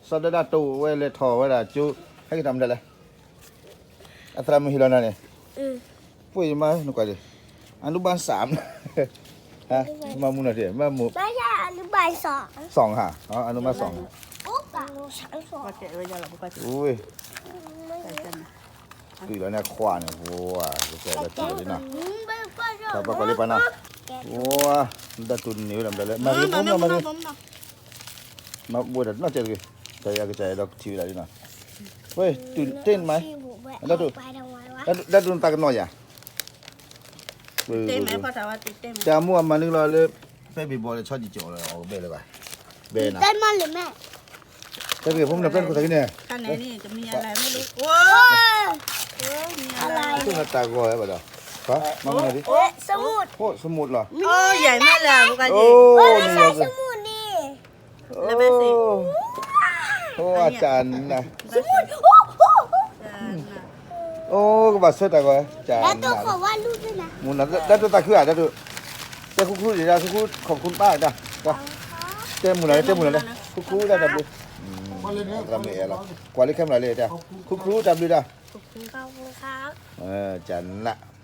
စီၤဒၢဒၣ်တိၢ်ဝဲလဲၤထီၣ်ဝဲဒၣ်ကၠိ, ဟဲက့ၤတၢ်မတၤလဲၣ်, အသရၣ်မုၣ်ဟ့ၣ်လီၤနၤန့ၣ်, ပှ့ၤမးနကွၢ်ဒံး, အနုဘၢၣ်စၣ်, မၤမူနီၤဒံး, မၤမူ, စီၤဟါ, အနုဘၢၣ်စီၤ, ဝ့ၢ်, ကွံာ်လီၤန့ၣ်ခွါန့ၣ်, ဝ့ၢ်, ကစၢ်လၢကွံာ်လီၤဒံးနီၤ, ပှၤကွၢ်လံပှၤနီၤ, ဝ့ၢ်, ဒၣ်တိၢ်န့ၢ်ဝဲဒၣ်မတၤလဲၣ်, မၤဂ့ၤဖိမနီၤ, မၤဂ့ၤ မၤဝဲဒၣ်နီၢ်ကဲတဂ့ၤ, ကယၤကစၢ်ယွၤဒီးထံၣ်ဝဲဒၣ်လံနီၤ, ဝဲ, တုၤတ့ၢ်မး, ဒၣ်ဒိၣ်နသးကနီၣ်ယၤ, တၢ်မူအမၤနုၤလီၤလၢ, ပဲဘ့ၣ်ဘီလၢဆီကံၣ်ကၠီၣ်လီၤ အီၣ်ကဘဲလၢၤဘၣ်, ဘဲနၤ, တၢ်ဂ့ၢ်ဖိမနီၤ ပဲနခိၣ်သးကံၢ်န့ၣ်, တၢ်ဂ့ၢ်ဖိမနီၤ ပဲနခိၣ်သးကံၢ်န့ၣ်, မၤမူနီၤဒံး, ဖိ, စမူးလီၤ, အိၣ်, အိၣ်အတၢ်နၤ, အိၣ်ကဘၣ်ဆၢတၢ်ဂီၤ, မူနၤ ဒၣ်တိၢ်သးခုဧါ ဒၣ်တိၢ်, တဲခူခူဒံးဒၣ် ခူခူ ขอบคุณป้าဒၣ်, တဲမုၢ်လၢ်လၢ တဲမုၢ်လၢ်လၢ ခူခူဒၣ်တၢ်ဘျုး, ကွၢ်လၢခဲမုၢ်လၢ်လၢ, ခူခူတၢ်ဘျုးဒၣ်, ကနး